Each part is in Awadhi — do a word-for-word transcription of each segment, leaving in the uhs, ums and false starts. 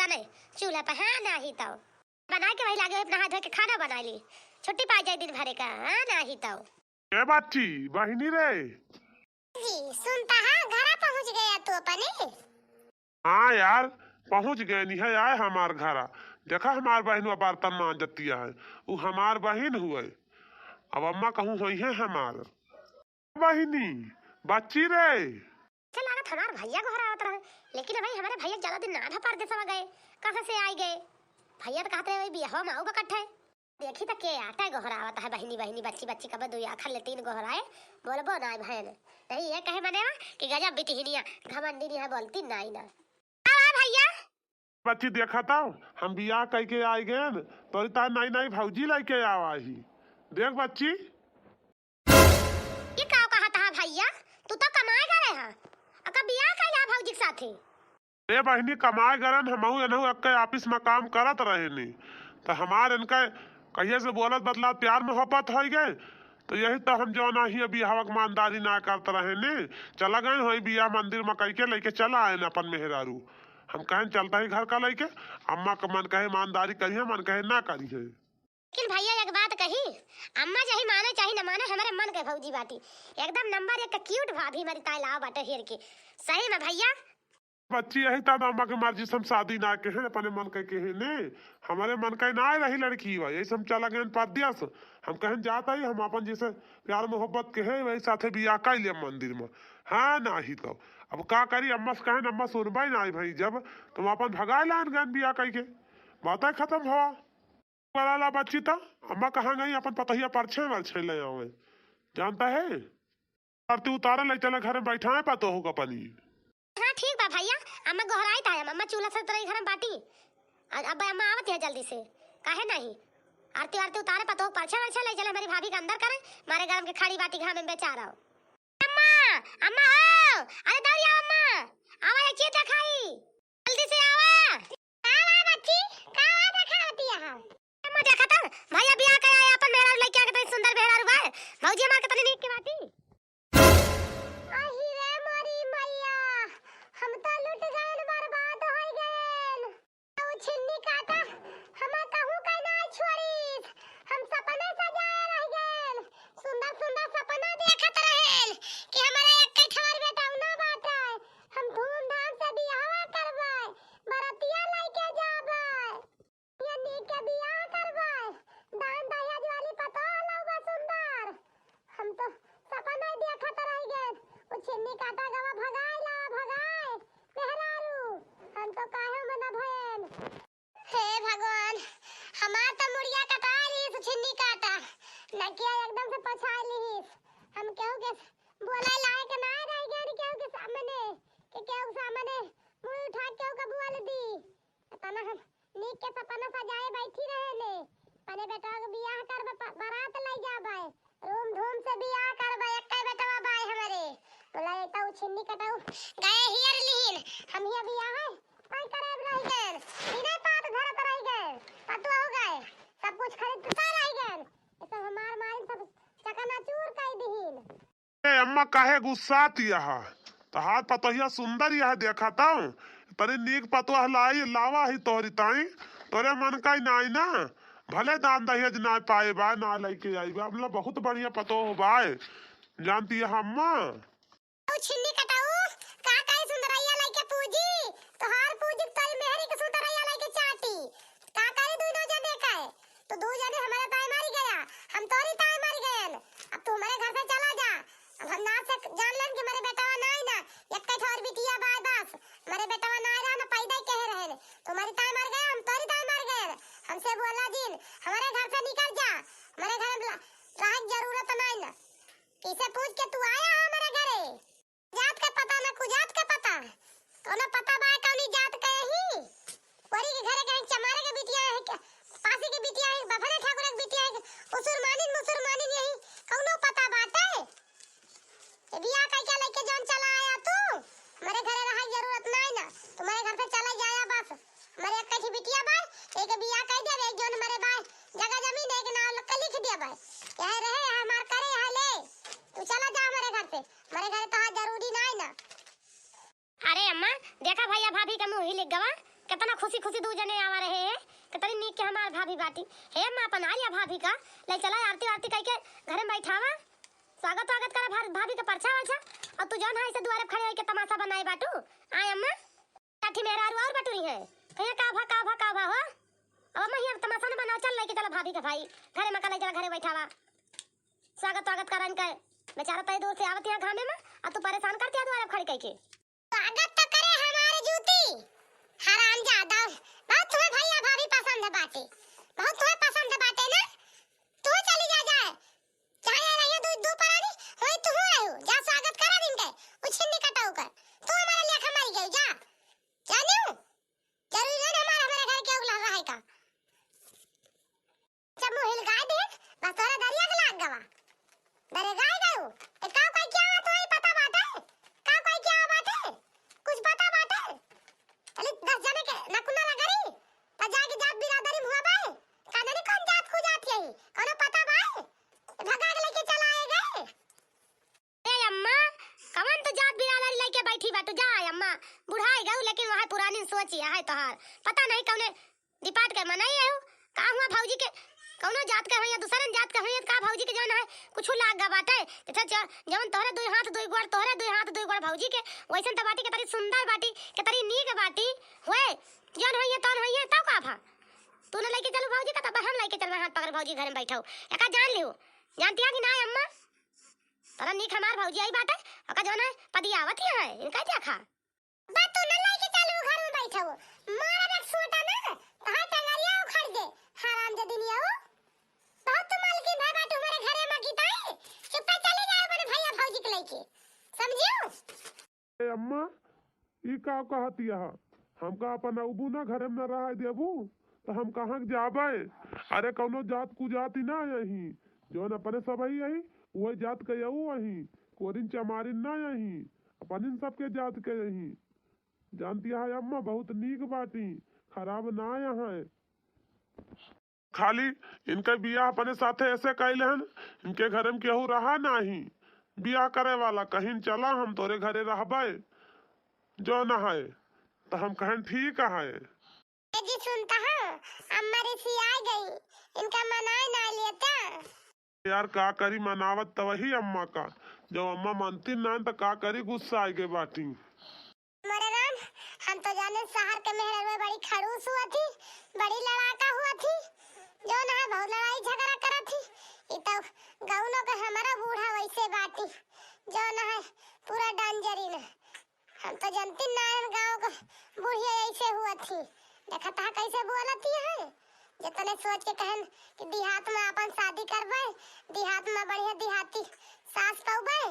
नहीं, चूल्हा पे, हाँ, नाही तो। बनाए के वही लागे, नहा धोए के खाना बनाइ ली। छुट्टी पाइ जाए दिन भरे का, हाँ, नाही तो। ए बच्ची, बहिनी रे। जी, सुनता है, घरा पहुँच गया तू अपने? हाँ यार, पहुँच गए निहै आए हमार घरा। देखा हमार बहिन वो बर्तन मांजतिया है, उ हमार बहिन हुए। अब अम्मा कहूँ होइहै हमार। बहिनी, बच्ची रे। अच्छा लागत हमार भैया गोहरावत रहे, लेकिन भाई हमरे भैया ज्यादा दिन ना रह परदेसवा गए, कहाँ से आइ गए? भैया तो कहत रहे वही बियाहवा में आऊ बकट है। देखी तो के आटा गोहरावत है, बहिनी बहिनी, बच्ची बच्ची, कबे दुई आखर ले तीन गोहराए, बोलबो ना भैन। नहीं ये कहे मने कि गजब बिटिहिनिया, घमंडी नहीं है, बोलती नाई ना। का भैया? बच्ची देखा तो, हम बियाह कइके आइ गएन, तोरी तार नई नई भौजी लइके आवा ही। देख बच्ची। ये का कहत हा भैया? तू तो कमाए गए हा, अका बियाह कइला भौजी के साथे। ए बहिनी, कमाए गरन हमहू एनहू एक्के office में काम करत रहेनी, तो हमार इनका कहिए से बोलत बतलात प्यार मोहब्बत होइ गए, तो यही तो हम जौन ही बियाहवा के ईमानदारी ना करत रहेनी। चला गए होई बियाह मंदिर में कइके लइके चला आएन अपन मेहरारू। हम कहेन चलता ही घर का लइके, अम्मा का मन कहे ईमानदारी करिहै, मन कहे ना करिहै। लेकिन भैया एक बात कही, अम्मा चाहे माने चाहे न माने, हमरे मन के भौजी बाटी, एकदम नंबर एक cute भाभी हमारी ताई लावा बाटे हेर के। सही में भैया। बच्ची यही तो अम्मा के मर्जी से हम शादी ना कहे, अपने मन के कहे ने, हमरे मन के ना रही लड़की बा, यही से हम चला गए परदेस। हम कहेन जात ही, हम अपन जैसे प्यार मोहब्बत के है वही साथे बियाह कइ लेब मंदिर में। हाँ नाही तो अब का करी, अम्मा से कहेन अम्मा सुनबे ना भाई, जब तुम अपन भगाए लान गए बियाह कइके, बातें खत्म हो। वाला ला बच्ची त अम्मा कहाँ गई, अपन पतोहिया परछे वरछे ले आवे। जानता है, आरती उतारे ले चला, घर में बैठा है पतोह का पानी। हाँ ठीक बा भैया, अम्मा गोहराई था, अम्मा चूल्हा से तरह घर में बाटी। और अब अम्मा आवत है जल्दी से, काहे नहीं? आरती आरती उतारे पतोह परछे वरछे ले चले, हमारी भाभी का अंदर करे, मारे गरम के खड़ी बाटी घाम में बेचारा। अम्मा, अम्मा हो, अरे दौड़ी आओ अम्मा, आवा एक चीज देखाई, जल्दी से आवा। का बा बच्ची, का बा देखावती है? अम्मा देखा तो, भैया बियाह के आए अपन मेहरारू लइके आके, तनी सुंदर मेहरारू बा, भौजी हमार के तनी नीक के बाटी। अही रे मोरी मैया, हम तो लुट गएन, बर्बाद होइ गएन। उ छिन्नी काटा, हमार कहूँ का ना छोड़ीस। हम सपना सजाए रह गएन। सुंदर सुंदर सपना देखत रहेन कि हमारे एक ठोर बेटौना बाटे। हम धूमधाम से बियाहवा करबै, बरतिया लइके जाबै। ये नीक के बियाह करबै, दान दहेज वाली पतोह लउबा सुंदर। हम तो सपना ही देखत रह गए। उ छिन्नी काटा गवा भगाए ला, भगाए। मेहरारू, हम तो काहे में न भयन। हे भगवान, हमार तो मुड़िया कटा लिहिस छिन्नी काटा। नकिया एकदम से पछा लिहिस। हम केहू के बोले लायक ना रह गए केहू के सामने, कि केहू के सामने मुंह उठा के केहू के बोल दी। तना हम नीक के सपना सजाए बैठी रहेन। अपने बेटवा के बियाह करबे, प-, बारात लइ जाबे, धूम धूम से बियाह करबे, एक्के बेटवा बाय हमरे। बोला, "ए तो छिन्नी कटाऊ गए हियर लिहिन, हम हिया बियाह है, तय करे रह गए, बिना पात धरत रह गए, पतुआ हो गए, सब कुछ खरीदता रह गए, ये सब हमार मालिन सब चकनाचूर कइ दिहिन।" ए अम्मा, काहे गुस्सात यहा? तोहार पतोहिया सुंदर यहा, देखा तो तनी नीक पतोह लाई, लावा ही तोहरी ताई, तोरे मन का ही नाई ना। भले दान दहेज ना पाए बा, ना लइके आई बा, मतलब बहुत बढ़िया पतोह बाय, जानती है अम्मा। ओ छिन्नी कटाऊ, का काहे सुंदरैया लइके पूजी? तोहार पूजी तोरी मेहरी के सुंदरैया लइके चाटी। का करे दुनो जने का है? तो दू जने हमारे ताई मारी गया, हम तोरी ताई मारी गयन। अब तू हमारे घर से चला जा। अब हम नाच से जान लेन कि हमारे बेटवा नाई ना, एक ठोर बिटिया बाय बस। हमारे बेटवा नाई रहा ना, पैदा ही कहे रहे ने। तुम्हारी ताई मार गया, हम तोरी ताई मार गयन। हमसे बोला जिन, हमारे घर से निकल जा। हमारे घर में रहे की जरूरत नाई ना। किसे पूछ के तू आया है हमारे घरे? जात के पता ना कुजात के पता। कौनो पता बा कौनी जात के ही? कोरी के घरे के हैं, चमारे के बिटिया है, के पासी के बिटिया है, बफरे ठाकुर के बिटिया है, उसुर मानिन, मुसुर मानिन यही कौनो पता बाटे? ये बियाह कइके लइके जौन चला आया तू, हमारे घरे रहे की जरूरत नाई ना, तुम्हारे घर से चला जाया बस। हमारे एक कठी बिटिया बा, एक बियाह कइ देबे, एक जौन हमारे बा, जगह जमीन एक नाव लग के लिख दिया बा, यह रहे, यह हमार करे, यह ले, तू चला जा हमारे घर से, हमारे घरे तोहार जरूरी नाई ना। अरे अम्मा, देखा भैया भाभी के मुँह ही लिख गवा, कितना खुशी खुशी दू जने आवा रहे हैं, कितनी नीक के हमार भाभी बाटी। हे अम्मा, अपन आ लिया भाभी का, ले चला आरती वारती कइके घरे में बैठावा, स्वागत वागत करा भा-, भाभी का परछा वरछा, और तू जौन है ऐसे दुआरे पे खड़े होइके तमाशा बनाए बाटू। आए अम्मा, लाठी मेहरारू और बटुरी है, कहिया का भा, का भा, का भा हो। अब अम्मा हियाँ तमाशा न बनाओ, चल लइके चला भाभी का भाई, घरे में का ले चला, घरे बैठावा, स्वागत वागत करा इनका। बेचारा तई दूर से आवत यहाँ घामे में, और तू परेशान करती है दुआरे पे खड़ी कइके। स्वागत तो करे हमारे जूती, हरामजादा। बहुत तुम्हें भैया भाभी पसंद बाटे, बहुत तुम्हें पसंद बाटे ना। तू चली जा, जाए, चाहे रहियो दू, दू परानी, वही तू रहो, जा स्वागत करा इनके, उछिन्नी कटाऊ कर। तू हमारे लेखा मरी गई, जा, जानियो, जरूरी नहीं हमारे, हमारे घर के उगला रहे का। जब मुँह हिलकाए दे, बस तोरा दरिया के लाग गवा। दरे गाय गयो। ए, का कोई क्या बात होई, पता बाटे? का कोई क्या बाटे? कुछ पता बाटे? चली, दस जने के नकुना रगड़ी, त जाके जात बिरादरी मुँह बाए। का जाने कौन जात को जात यही, कौनो पता बाए? भगा के लेके चला आए गए। ए अम्मा, कवन तो जात बिरादरी लेके बैठी बाटू, जा अम्मा। बुढ़ाई गऊ, लेकिन वह पुरानी सोच यह है तोहार। पता नहीं कौने डिपार्ट के मनई है हो। का हुआ भौजी के? कौनो जात के होइया, दूसरन जात के होइया, का भौजी के जौन है, कुछु लाग गा बाटे। जैसे ज-, जौन तोहरे दुई हाथ दुई गोड़, तोहरे दुई हाथ दुई गोड़ भौजी के, वैसन त बाटी के तरी सुंदर बाटी, के तरी नीक बाटी, होए, जौन होइया, तौन होइया, तब का भा? तू न लइके चलू भौजी का, तब हम लइके चलबे हाथ पकड़ भौजी घरे में बैठाऊ। एका जान लिहू। जानती है कि ना अम्मा? तोरा नीक हमार भौजी आई बाटे, ओका जौन है, पदियावत ही है, इनका देखा। बा तू न लइके चलू घर में बैठो, मारा देख सोटा ना, तहार टंगरिया उखड़ दे, हराम जे दिन आओ। बहुत तू मालकिन है बाटू हमारे घरे में की ताई, चुप्पे चली जाओ अपने भैया भौजी के लइके, समझियो? ए अम्मा, ई का कहत यह? हमका अपन अबू ना घरे में न रह देबू, त हम कहाँ के जाबे? अरे कौनो जात कुजात ही ना यही, जौन अपने सब ही यही, वही जात के यऊ यही, कोरिन चमारिन ना यही, अपनिन सबके जात के यही। जानती है अम्मा, बहुत नीक बाटी, खराब ना यहाँ। खाली इनके बियाह अपने साथे ऐसे कइले हन, इनके घरे में केहू रहा नाही। बियाह करे वाला कहिन चला, हम तोरे घरे रहबे, जौन है, त हम कहेन ठीक है। ए जी सुनता हो, अम्मा रिसियाई गई, इनका मनाए ना लेता। यार का करी, मनावत त वही अम्मा का, जब अम्मा मानती ना त का करी, गुस्सा आइगे बाटी। मोरे राम, हम तो जाने शहर के मेहररुआ बड़ी खड़ूस हुआ थी, बड़ी लड़ाका हुआ थी, जौन है बहुत लड़ाई झगड़ा करा थी। ई तो गौनो के हमारा बूढ़ा वैसे बाटी, जौन है पूरा डेंजरिन। हम तो जानती ना है गाँव के बुढ़िया ऐसे हुआ थी, देखा था कैसे बोलती है। जितने सोच के कहन कि देहात में अपन शादी करबे, देहात में बढ़िया देहाती सास पौबे,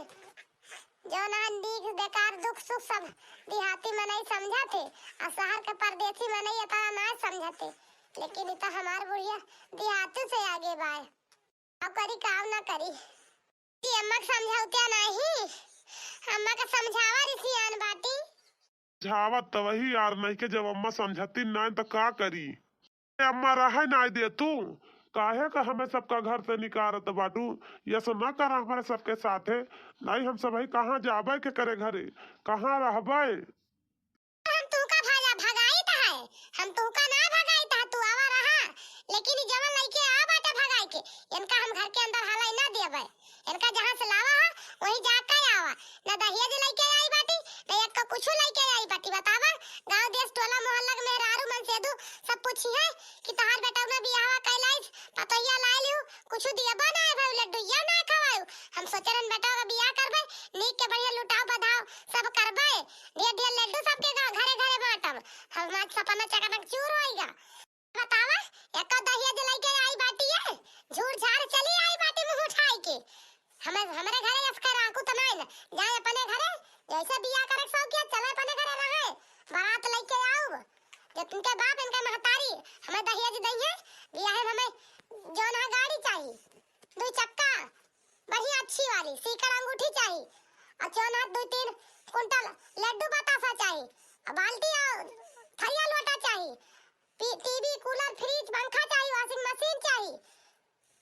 जौन है नीक बेकार दुख सुख सब देहाती मनई समझत है, आ शहर के परदेसी मनई इतना ना समझत है। लेकिन इ तो हमार बुढ़िया देहाती से आगे बाय। अब करी काम ना करी। कि अम्मा के समझौत्या नाही, अम्मा के समझावा रिसियान बाटी। समझावत त वही यार नहीं के, जब अम्मा समझती नाय त का करी? ए अम्मा, रहे नाय दे तू, काहे का हमें सबका घर से निकारत बाटू? ये सो ना करा हमारे सबके साथे, नहीं हम सब ही कहाँ जाबे के करे घरे, कहाँ रहबे? हम तुहका भाजा भगाइत है, हम तुहका ना भगाइत है, तू आवा रहा, लेकिन ई जवन लइके आ बाटे भगाई के, इनका हम घर के अंदर हलाई ना देबे। इनका जहाँ से लावा है, वहीं जाके आवा। ना दहेज लइके आई बाटी, ना एक का कुछु लइके आई बाटी। बतावा, गाँव देश टोला मोहल्ला के मेहरारू मन से दू सब पूछी है कि तहार बेटा में बियाहवा कैलाइस, पतोहिया लाए लियो, कुछु दियबा ना है भाई, लड्डू या ना खवायो। हम सोचे रहन बेटा का बियाह करबे, नीक के बढ़िया लुटाओ बधाओ सब करबे, ढेर ढेर लड्डू सबके गा-, घरे घरे बांटब। हमार सपना चकनक चूर होइगा। बतावा, एको दहेज लइके आई बाटी है, झूठ झाड़ चली आई बाटी मुँह उठाई के। हमें, हमरे घरे यस कर आकू त नाई न, जाए अपने घरे, जैसे बियाह करे सौ किया, चले अपने घरे रहे, बारात लइके आउब, जे तुमके बाप इनके महतारी हमें दहेज दइहे, बियाहे में हमें जौन है गाड़ी चाही, दुई चक्का, बढ़िया अच्छी वाली, सीकर अंगूठी चाही, और जौन है दुई तीन कुंटल लड्डू बतासा चाही, और बाल्टी और थरिया लोटा चाही, पी-, टीवी, कूलर, फ्रिज, पंखा चाही, वॉशिंग मशीन चाही।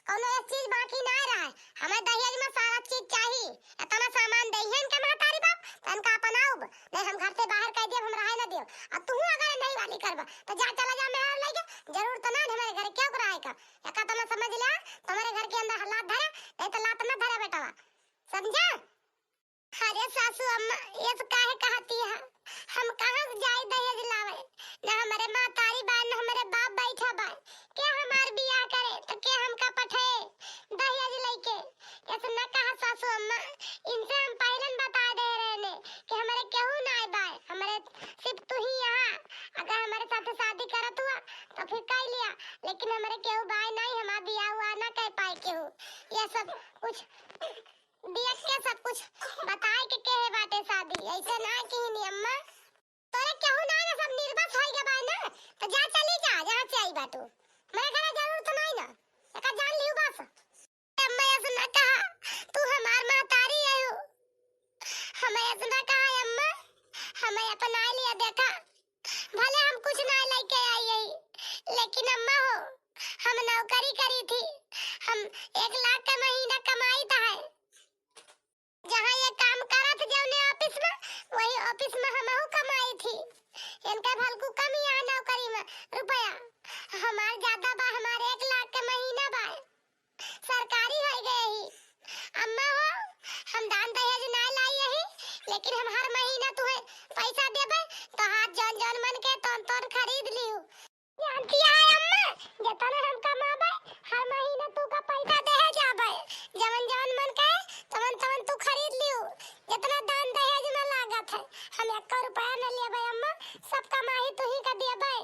कौनो एक चीज बाकी ना रहे। हमें दहेज में सारा चीज चाही। इतना सामान दइहे इनके महतारी बाप, त इनका अपनाउब। नहीं हम घर से बाहर कह देब, हम रहे ना देब। आ तू अगर नहीं वाली करबा, तो जा, चला जा मेहरारू लइके, जरूरत ना है हमरे घर के ओकरा आए का। एका तो ना समझ लिया, तुम्हारे घर के अंदर हालात धरे, नहीं तो लात ना धरे बेटवा, समझा? अरे सासू अम्मा, ये तो काहे कहती है? हम कहाँ से जाई दहेज लावे? न हमरे महतारी बा, न हमरे बाप बैठा बा। के हमार बियाह करे, तो के हमका पठे दहेज लइके? ऐसे न कहा सासू अम्मा, इनसे हम पहिलन बता दे रहे ने कि हमरे केहू ना आए बा, हमरे सिर्फ तू ही यहाँ। अगर हमरे साथे शादी करत हुआ, तो फिर कह लिया, लेकिन हमरे केहू बाय नहीं, हमार बियाह हुआ ना कह पाए केहू। ये सब कुछ देख के सब कुछ बताए के कहे बाटे शादी, ऐसे ना किहिनी अम्मा। तोरे केहू ना ना, सब निर्बस होई गए बा ना, तो जा चली जा, जहाँ से आई बाटू। मेरे घर जरूरत नहीं ना, एका जान लियो बस। अम्मा ऐसे ना कहा, तू हमार महतारी है हो। हमें ऐसे ना कहा अम्मा, हमें अपना लिया देखा, भले हम कुछ ना लेके आई है, लेकिन अम्मा हो, हम नौकरी करी थी, हम एक लाख का महीना कमाई था है। जहाँ ये काम करत जौने ऑफिस में, वही ऑफिस में हमहू कमाई थी। इनका भलकू कम यहाँ नौकरी में रुपया, हमार ज्यादा बा, हमार एक लाख के महीना बा। सरकारी हो गए ही। अम्मा हो, हम दान दहेज ना लाई यही, लेकिन हम हर महीना तुहे पैसा देबे, तो हाथ जौन जौन मन के तौन तौन खरीद लियो। जानती है अम्मा, जितना हम कमाबे, हर महीना तू का पैसा दे जाबे। जवन जवन मन कहे, तवन तवन तू खरीद लियो। जितना दान दहेज में लागत है, हम एक रुपया न लेबे अम्मा, सब कमाई तू ही का देबे।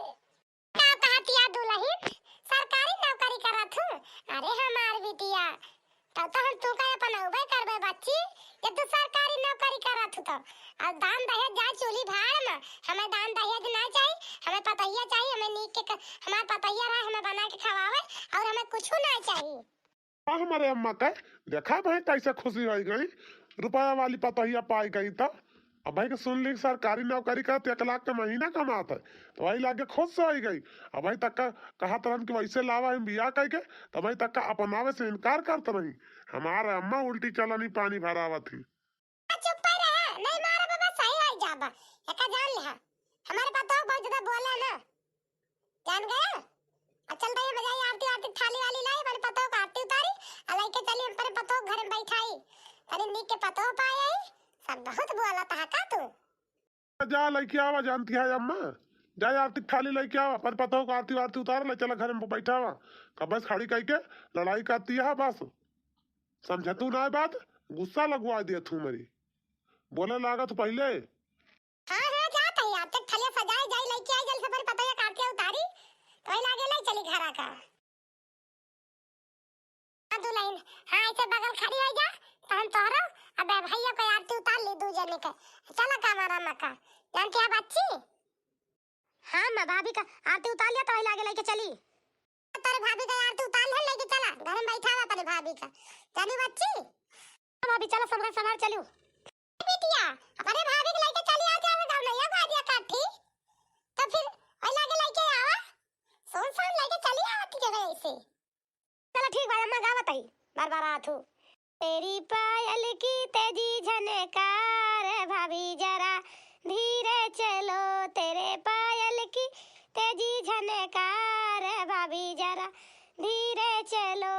का कहतिया दुलहिन, सरकारी नौकरी करत हूँ? अरे हमार बिटिया, तब तो हम तू का अपनउबे करबे बच्ची, जब तू सरकारी नौकरी करत हू तो। और दान दहेज जाए चूल्ही भाड़ में, हमें दान दहेज ना चाही, हमें पतोहिया चाही, हमें नीक के क-, हमार पतोहिया रहे, हमें बना के खवावे और हमें कुछ ना चाही। आ हमारे अम्मा के देखा भाई कैसे खुशी हो गई, रुपया वाली पतोहिया पाई गई तो। अब भाई के सुन ली सरकारी नौकरी करत एक लाख के महीना कमात है, तो वही लागे खुश हो गई। अब भाई तक का कहत रहन कि वैसे लावा हम बियाह कह के, तो भाई तक का अपनावे से इनकार करत रही। हमार अम्मा उल्टी चलनी पानी भरावत ही। चुप ही रहा, नहीं मारा बाबा, सही हो जाबा। एका जान लिहा, हमारे पतोह बहुत ज्यादा बोला ना, जान गया। अब चल रही है बजाई आरती, आरती थाली वाली लाई, अपने पतोह को आरती उतारी, और लेके चली अपने पतोह घर में बैठाई। तनी नीक के पतोह पाए आई, सब बहुत बोला था का तू। जा लइके आवा, जानती है अम्मा, जा आरती के थाली लइके आवा, अपन पतोह को आरती वारती उतार ले, चला घर में बैठावा। कब से खड़ी कइके लड़ाई करती है बस, समझतू ना बात, गुस्सा लगवा दिया तू मेरी, बोले लागत पहले। हाँ, हाँ, जात है, आरती के थालिया सजाए जाई, लइके आई जल्दी से अपन पतोह के आरती उतारी, तो वही लागे ले चली घरा का। हाँ दुलहिन, हाँ, ऐसे बगल खड़ी हो जा, तो हम तोहरो अब भैया को आरती उतार ली दू जने के। चला कमरा में का, जानती है बच्ची? हाँ, मैं भाभी का आरती उतार लिया, तो वही लागे लेके चली। तेरे भाभी का आरती उतार ले, लेके चला, घर में बैठा हुआ अपने भाभी का, जानी बच्ची? हाँ भाभी, चला, संभाल, संभाल चलू। बिटिया, अपने भाभी के लेके चली आ जावे गाँव में, ये बात या काठी। तो फिर वही लागे लेके आवा, सोन सोन लेके चली आवत के ऐसे। चला ठीक बा, अम्मा गावत आई, बार बार आत हूँ। तेरी पायल की तेजी झनकार, भाभी जरा धीरे चलो, तेरे पायल की तेजी झनकार, भाभी जरा धीरे चलो।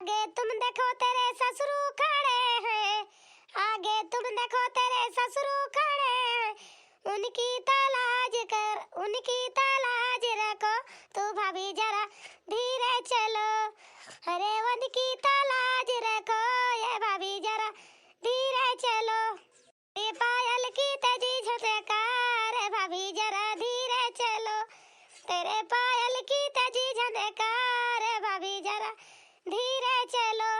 आगे तुम देखो तेरे ससुर खड़े हैं, आगे तुम देखो तेरे ससुर खड़े हैं, उनकी तलाश कर, उनकी तलाश रखो, तू भाभी जरा धीरे चलो, अरे उनकी तलाश रखो, ये भाभी जरा धीरे चलो। तेरे पायल की तेजी झनकार, भाभी जरा धीरे चलो, तेरे पायल की तेजी झनकार, भाभी जरा धीरे चलो।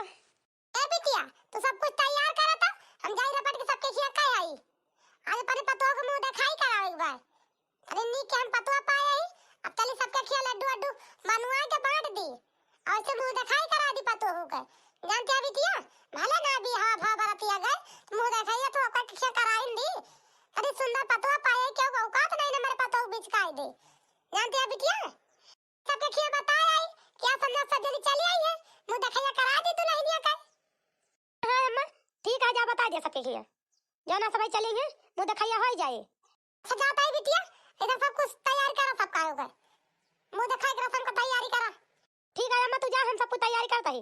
ए बिटिया, तू सब कुछ तैयार करा था, हम जाई रपट के सबके खिया कह आई। आज अपने पतोह के मुंह देखाई करावे के बा। अरे नीक के हम पतोह पाए ही, अब चली सबके खिया लड्डू वड्डू बनवा के बांट दी। और से मुंह देखाई करा दी पतोह के। जानते हैं बिटिया, भले ना भी हवा भाव बरतिया गए, मुंह देखाइए तो ओकर खिया कराइन दी। अरे सुंदर पतोह पाए, क्यों औकात नहीं ना मेरे पतोह बिचकाई दे। जानते हैं बिटिया, सबके खिया बताए आई कि आज संध्या सब जनी चली आई है, मुंह देखैया करा दी दुल्हनिया का। हाँ अम्मा, ठीक है, जा बता दे सबके खिया, जाना सब चली है, मुंह देखैया हो जाए। अच्छा जाता है बिटिया, इधर सब कुछ तैयारी करा, सब का होगा। मुँह देखाई के रसम का तैयारी करा। ठीक है अम्मा, तू जा, हम सब कुछ तैयारी करत ही।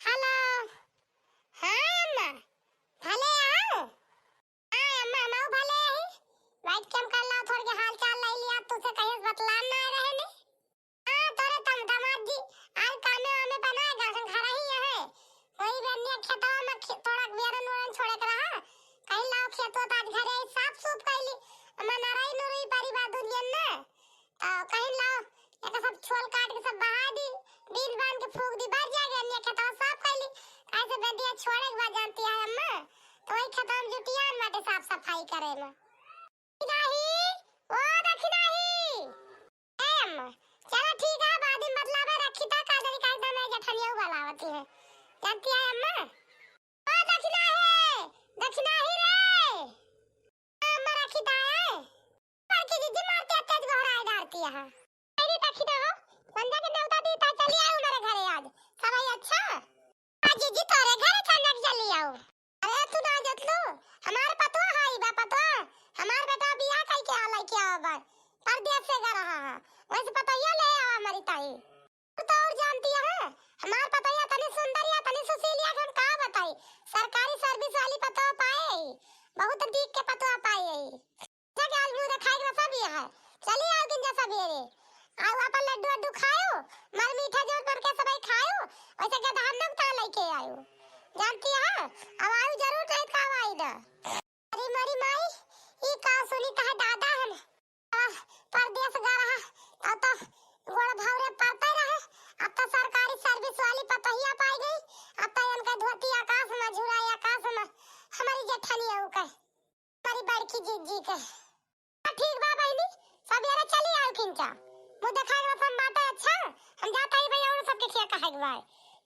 हेलो। हाँ अम्मा, भले आओ। हाँ अम्मा, हम भले ही। बैठ के हम कर ला, थोड़ के हाल चाल ले लिया, तुझसे कहीं बतलान ना रहे ने। हाँ, तोरे तम-, दामाद जी, आज कामे वामे बना, गा-, घर ही है। वही बेनिया खेतवा में खे-, थोड़ा बेरन वेरन छोड़े के रहा। कहीं लाओ खेतवा तो आज घरे आई, साफ सूफ कैली। अम्मा नरई नुरई परी बा दुनिया में। तो कहीं लाओ, एक सब छोल काट के सब बहा दी, बीन बान के फूंक दी, बच जाए बेनिया खेतवा साफ कैली। काहे से बेनिया छोड़े के बाद जानती है अम्मा, तो वही खेतवा में जुटियान बाटे साफ सफाई करे में। दखिनाही, ओ दखिनाही। ए अम्मा, चलो ठीक है, बाद में बतलावे, रखी ता का जरी काहे समय जेठनिया वाला आवती है। जानती है अम्मा? ओ दखिनाही, दखिनाही रे। अम्मा रखी ता है। बड़की जीजी मारती है, तेज गोहराए डारती है। अरे दखिना हो, संध्या के नेवता दी ता, चली आओ मेरे घरे आज। सब आई अच्छा? आ जीजी तोरे घरे चंदा के चली आओ। अरे तू ना जतलू, हमार पतवा हाई बा पतवा, हमार बेटा बियाह कई के आ लइके आवा बा, परदेस से गा रहा है, वैसे पतोहिया ले आवा हमारी ताई। तू तो और जानती है, हमार पतोहिया तनी सुंदर या तनी सुशील या कि हम का बताई, सरकारी सर्विस वाली पतवा पाए ही, बहुत दीख के पतवा पाए ही। जग आज मुँह देखाए के सब ये है। चली आओ किंजा सबेरे। आओ अपन लड्डू वड्डू खायो, मर मीठा जोर पर के सबई खायो, वैसे के धान न उतार लइके आयो। जानती है, अब आयु जरूर नहीं तो आई ना। अरे मरी माई, ई का सुनी कहा दादा हम। आह, परदेस गा रहा, अब तो गोड़ भौरे पड़ते रहे, अब तो सरकारी सर्विस वाली पतोहिया पाई गई, अब तो इनका धोती आकाश में, झुराई आकाश में, हमारी जेठनिया के। हमारी बड़की जीजी के। हाँ, ठीक बा बहिनी, सबेरे चली आओ किंचा। मुँह देखाए के रसम बाटे, अच्छा? हम जात हई भैया, और सबके खिया कहे के बा।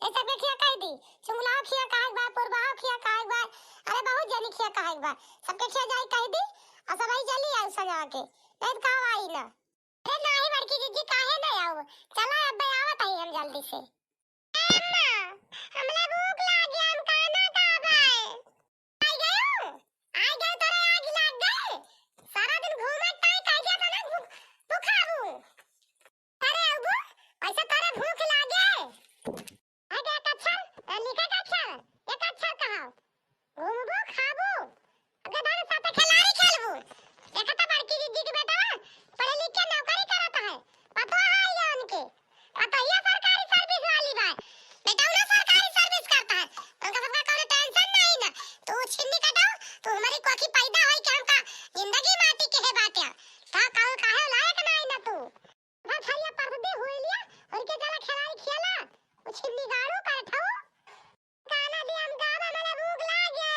ये सबके खिया कह दी, चुंगला खिया कहे के बा, पुरबा खिया कहे के बा। अरे बहुत जनी खिया कहे के बा। सबके खिया जाई कह दी, और सब आई जल्दी आओ सजा के। नहीं तो कहाँ आई ना। अरे नाही बड़की जीजी, काहे ना आओ? चला अब आवत हई हम जल्दी से। ए अम्मा, हमला भूख लागी, हम खाना खाबै। आई गयो? आई गयो, तोरे आग लाग गए? सारा दिन घूमत ताई कह दिया था ना, भूख, भूख खाबू। अरे अबू, ऐसा तोरे भूख लागे? आगे एक अक्षर, ए, लिखे के अक्षर, एक अक्षर कहा। घूमबू, खाबू, गधा के साथे खिलाड़ी खेलबू। देखा था बड़की दीदी के बेटा, पढ़े लिख के नौकरी करत है, पतवा है ये उनके, पतोहिया सरकारी सर्विस वाली बा, बेटा उन्हें सरकारी सर्विस करता है, उनका सबका कौनो टेंशन नहीं ना। तू छिन्नी कटाओ, तू हमारी कोखी पैदा होई के हमका जिंदगी माटी के है बाटे, तो कौन काहे लायक नहीं ना तू। बस हरिया परसदी हुई लिया, उनके चला खिलाई खेला, उछिन्नी गाड़ू कर ठाऊ। गाना भी हम गावा, मने भूख लाग गया।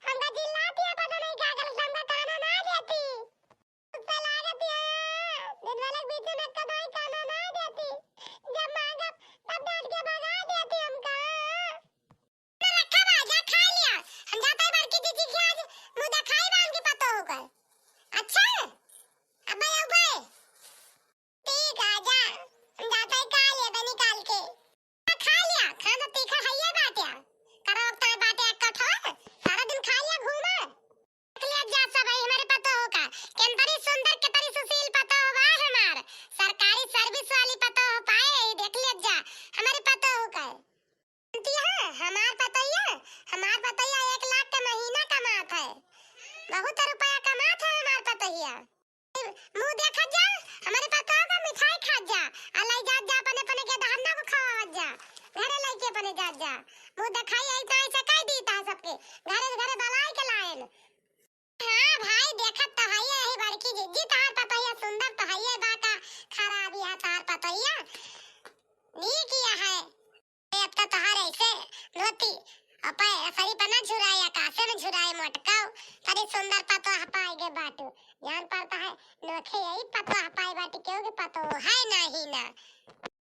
हमका चिल्लाती है, पता नहीं क्या गलत, हमका खाना ना देती। भूख तो लागत है, दिन वाले के बीच में कमाई खाना ना देती। जब मांगब, तब डांट के भगा देती हमका। ना रखा बा, जा खा लिया। हम जाते हैं बड़की जीजी के आज मुँह देखाई बा उनकी पतोह का। अच्छा? अबे, अबे। ठीक है, जा। हम जाते हैं खा लिया बे निकाल के। खा लिया, खाना तीखा है ये बाटे। करो अब तार बाटे एक कठोर, सारा दिन खा लिया घूमा। देख लिया जा सब है हमारे पतोह का, केंतरी सुंदर केतरी सुशील पतोह बा हमार। सरकारी सर्विस वाली पतोह पाए, देख लिया जा हमारे पतोह का। जानती है, हमार पतोहिया, हमार पतोहिया एक लाख के महीना कमात है, बहुत रुपया कमात है हमार पतोहिया। मुँह देखत जा, हमारे पतोह का मिठाई खात जा, आ लाई जात जा अपने अपने के दहन्ना को खवावत जा, घरे लइके अपने जात जा। मुँह देखाई आई तो ऐसे कह दी ता सबके, घरे घरे बलाई के लायन। हाँ भाई, देखत तो हइये ही बड़की जीजी, तहार पतोहिया सुंदर तो हइये बा, का खराबी है तहार पतोहिया? नीक ही है। ए, अब तो तहार ऐसे धोती, अपे सरी पना झुराए, आकाशे में झुराए मोटकाऊ, तरी सुंदर पतोह पाए गे बाटू। जान पड़ता है, नोखे यही पतोह पाए बाटी, क्योंकि पतोह है नहीं ना।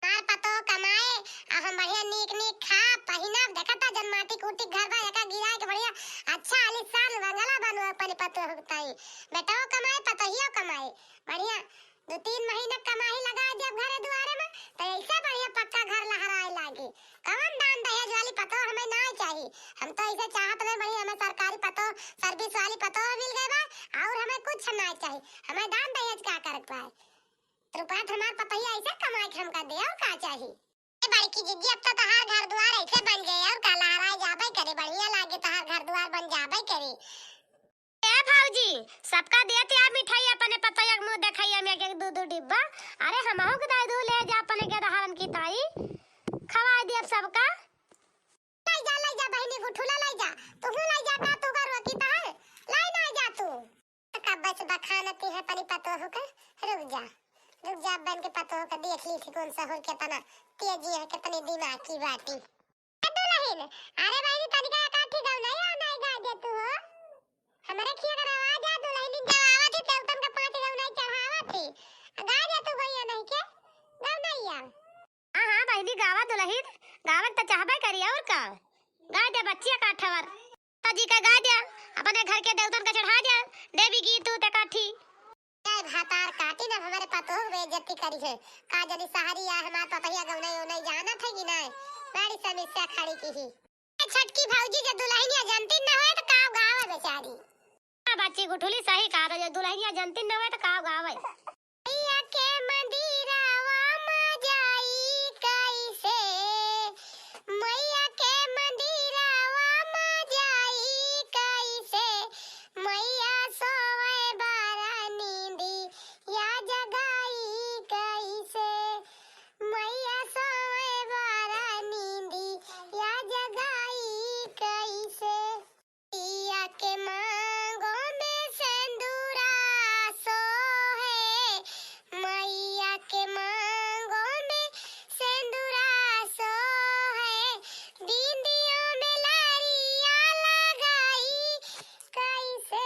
हमार पतोह कमाए, आ हम बढ़िया नीक नीक खा, पहिना, देखा था जब माटी कूटी घर बा, एका गिराए के बढ़िया अच्छा आलीशान बंगला बनवा अपने पतोह ताई। बेटवो कमाए, पतोहियो कमाए, बढ़िया दो तीन महीना कमाही लगा देब घरे दुआरे में, तो ऐसे बढ़िया पक्का घर लहराए लागी। कवन दान दहेज वाली पतोह हमें ना चाही, हम तो ऐसे चाहत रहे बढ़िया हमें सरकारी पतोह, सर्विस वाली पतोह मिल गए बा, उपात हमार पतोहिया ऐसे कमाए के हमका दे, और का चाही? ए बड़की जिज्जी, अब तो तहार घर दुआर ऐसे बन गए, और का लहराए जाबे करे, बढ़िया लागे तहार घर दुआर बन जाबे करे। ए भौजी, सबका देत या मिठाई, अपने पतोहिया के मुँह देखैया में एक एक दू दू डिब्बा। अरे हमहू के दाई दू ले जा अपने के दहारन की ताई, खवाए दियब सबका। लाई जा, लाई जा बहिनी गुठुला लाई जा, तुहू लाई जा का तू गरुआ की ताई, लाई ना जा तू। कब से बखानती है अपनी पतोहू का, रुक जा, रुक जा, बन के पतोहू का देख ली थी कौन सहूर केतना तेजी है, केतनी दिमाग की बाटी। ए दुलहिन, अरे बहिनी तनिका एकाठी गौनई, गौनई गा दे तू हो। हमरे खिया कर आवाज आ दुलहिन जब आवत ही देवतन का पाँच गौनई चढ़ावत ही। गा दे तू गइया नहीं के, गौनैया। हाँ, हाँ, बहिनी गावा दुलहिन, गावे त चाहबे करी और का। गा दे बच्चिया का ठवर। जी का गा दे, अपने घर के देवतन का चढ़ा दे, देवी गीत उत एकाठी। ए भातार काटी ना हमरे पतोह बेइज्जती करी है। का जनी सहरी आ हमार पतोहिया गौनई उनई जानत है कि नहीं? बड़ी समस्या खड़ी की ही। ए छटकी भौजी जे दुलहिनिया जनती न होए त का गावे बेचारी। हाँ, बच्ची गुठुली सही कहा था, जे दुलहिनिया जनती न होए त का गावे। मैया के मंदिरवा में जाई कैसे, मैया के मंदिरवा में जाई कैसे, मैया सोवे बारा नींदी या जगाई कैसे, मैया सोवे बारा नींदी या जगाई कैसे। मैया के मांगो में सेंदूरा सोहे, मैया के मांगो में सेंदूरा सोहे, बिंदियों में लारिया लगाई, कैसे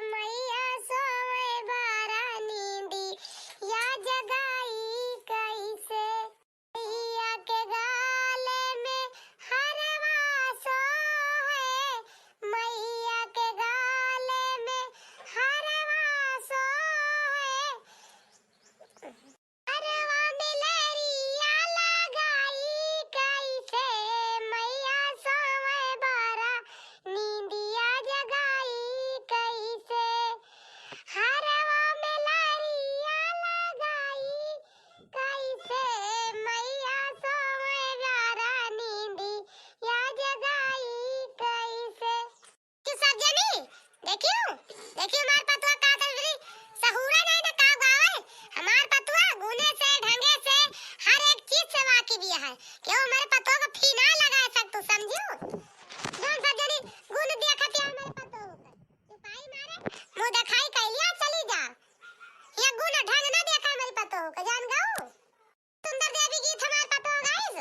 मैया सोवे बारा नींदी या जगाई कैसे। मैया के गाले में हरवा सोहे, मैया के गाले में हरवा सोहे। हरवा में लरिया लगाई कैसे, मैया सोवे बारा नींदिया जगाई कैसे। हरवा में लरिया लगाई कैसे, मैया सोवे बारा नींदिया जगाई कैसे। कि सब जनी देखियो, देखियो हमार पतोह का कर रही, सहूरे नहीं ना का गावे। हमार पतोह गुने से, ढंगे से, हर एक चीज से वाकिफ भी है। क्यों हमारे पतोह को फी ना लगा सकतू, समझियो? जौन सब जनी गुन देखत या हमारे पतोह को, चुपाई मारे, मुँह देखाई कैलिया चली जा। ये गुन ढंग ना देखा हमारी पतोह को, जान गऊ। सुंदर देवी गीत हमार पतोह गाइस।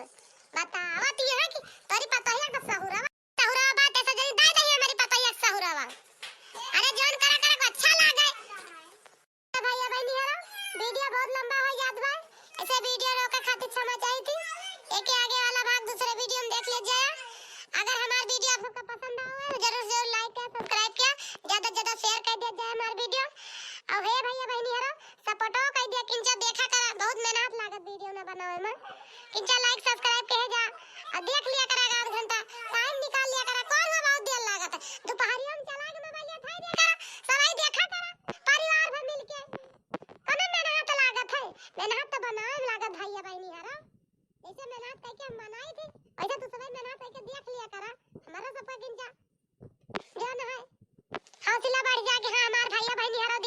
बतावत ये है कि तोरी पतोहिया का सहुरवा, सहुरवा बात ऐसे जनी दाई दही हमारी पतोहिया का सहुरवा। अरे जौन करा करा को अच्छा लागे। तो भैया बहनी हरो, वीडियो बहुत लंबा हो जात बा, ऐसे वीडियो रोके खातिर क्षमा चाहिए थी। एक आगे वाला भाग दूसरे वीडियो में देख लीजिए। अगर हमार वीडियो आप सबका पसंद आवे तो जरूर जरूर लाइक किया, सब्सक्राइब किया, ज्यादा से ज्यादा शेयर कर दिया जाए हमार वीडियो। और हे भैया बहनी हरो, सपोर्टो कर दिया, किंचा देखा करा, बहुत मेहनत लागत वीडियो ना बनावे में। किंचा लाइक सब्सक्राइब कहे जा, और देख लिया करा आध घंटा टाइम निकाल लिया करा। कौन हो बहुत देर लागत है, दोपहरिया में चला के मोबाइल उठाई दिया करा, सबाई देखा करा, परिवार भर मिलके। कौन मेहनत लागत है, मेहनत तो बनावे में लागत भैया बहनी हरा। जैसे मेहनत करके हम बनाई थी, वैसे तू सबाई मेहनत करके देख लिया करा, हमारा सबका किंचा जो ना है हौसला बढ़ जाए कि हाँ हमार भैया बहनी हरा